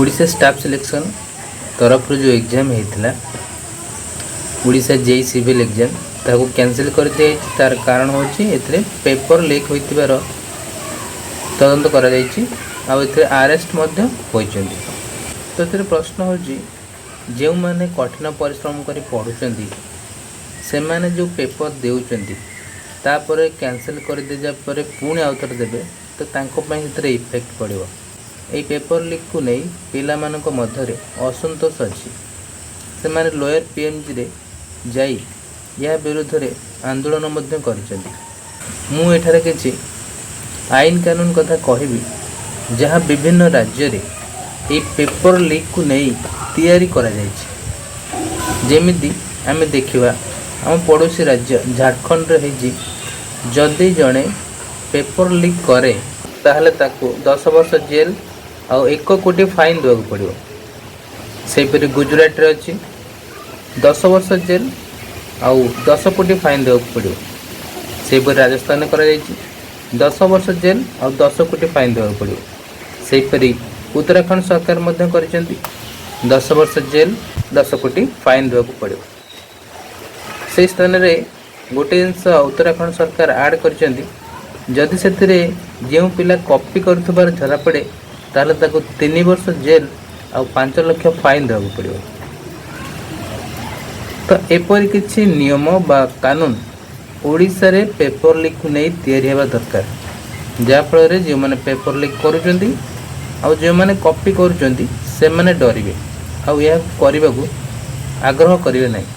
Odisha staff selection ତରଫରୁ ଯେଉଁ exam ହେଇଥିଲା, ଓଡ଼ିଶା ଜେଇ ସିଭିଲ୍ ଏକ୍ଜାମ୍, ତାକୁ କ୍ୟାନସେଲ୍ କରିଦିଆଯାଇଛି। ତାର କାରଣ ହେଉଛି ଏଥିରେ ପେପର୍ ଲିକ୍ ହୋଇଥିବାର ତଦନ୍ତ କରାଯାଇଛି ଆଉ ଏଥିରେ ଆରେଷ୍ଟ ମଧ୍ୟ ହୋଇଛନ୍ତି। ତ ଏଥିରେ ପ୍ରଶ୍ନ ହେଉଛି, ଯେଉଁମାନେ କଠିନ ପରିଶ୍ରମ କରି ପଢ଼ୁଛନ୍ତି, ସେମାନେ ଯେଉଁ ପେପର୍ ଦେଉଛନ୍ତି, ତାପରେ କ୍ୟାନସେଲ୍ କରିଦିଆଯିବା ପରେ ପୁଣି ଆଉ ଥରେ ଦେବେ, ତ ତାଙ୍କ ପାଇଁ ସେଥିରେ ଇଫେକ୍ଟ ପଡ଼ିବ। ଏହି ପେପର୍ ଲିକ୍କୁ ନେଇ ପିଲାମାନଙ୍କ ମଧ୍ୟରେ ଅସନ୍ତୋଷ ଅଛି। ସେମାନେ ଲୋୟର ପିଏମ୍ଜିରେ ଯାଇ ଏହା ବିରୁଦ୍ଧରେ ଆନ୍ଦୋଳନ ମଧ୍ୟ କରିଛନ୍ତି। ମୁଁ ଏଠାରେ କିଛି ଆଇନ କାନୁନ କଥା କହିବି, ଯାହା ବିଭିନ୍ନ ରାଜ୍ୟରେ ଏହି ପେପର୍ ଲିକ୍କୁ ନେଇ ତିଆରି କରାଯାଇଛି। ଯେମିତି ଆମେ ଦେଖିବା, ଆମ ପଡ଼ୋଶୀ ରାଜ୍ୟ ଝାଡ଼ଖଣ୍ଡରେ ହେଇଛି, ଯଦି ଜଣେ ପେପର୍ ଲିକ୍ କରେ, ତାହେଲେ ତାକୁ 10 ବର୍ଷ ଜେଲ୍ ଆଉ 1 କୋଟି ଫାଇନ୍ ଦେବାକୁ ପଡ଼ିବ। ସେହିପରି ଗୁଜୁରାଟରେ ଅଛି, 10 ବର୍ଷ ଜେଲ୍ ଆଉ 10 କୋଟି ଫାଇନ୍ ଦେବାକୁ ପଡ଼ିବ। ସେହିପରି ରାଜସ୍ଥାନରେ କରାଯାଇଛି, 10 ବର୍ଷ ଜେଲ୍ ଆଉ 10 କୋଟି ଫାଇନ୍ ଦେବାକୁ ପଡ଼ିବ। ସେହିପରି ଉତ୍ତରାଖଣ୍ଡ ସରକାର ମଧ୍ୟ କରିଛନ୍ତି, 10 ବର୍ଷ ଜେଲ୍, 10 କୋଟି ଫାଇନ୍ ଦେବାକୁ ପଡ଼ିବ। ସେହି ସ୍ଥାନରେ ଗୋଟେ ଜିନିଷ ଉତ୍ତରାଖଣ୍ଡ ସରକାର ଆଡ଼୍ କରିଛନ୍ତି, ଯଦି ସେଥିରେ ଯେଉଁ ପିଲା କପି କରୁଥିବାର ଧରାପଡ଼େ, ତାହେଲେ ତାକୁ 3 ବର୍ଷ ଜେଲ୍ ଆଉ 5 ଲକ୍ଷ ଫାଇନ୍ ଦେବାକୁ ପଡ଼ିବ। ତ ଏପରି କିଛି ନିୟମ ବା କାନୁନ ଓଡ଼ିଶାରେ ପେପର୍ ଲିକ୍କୁ ନେଇ ତିଆରି ହେବା ଦରକାର, ଯାହାଫଳରେ ଯେଉଁମାନେ ପେପର୍ ଲିକ୍ କରୁଛନ୍ତି ଆଉ ଯେଉଁମାନେ କପି କରୁଛନ୍ତି, ସେମାନେ ଡରିବେ ଆଉ ଏହାକୁ କରିବାକୁ ଆଗ୍ରହ କରିବେ ନାହିଁ।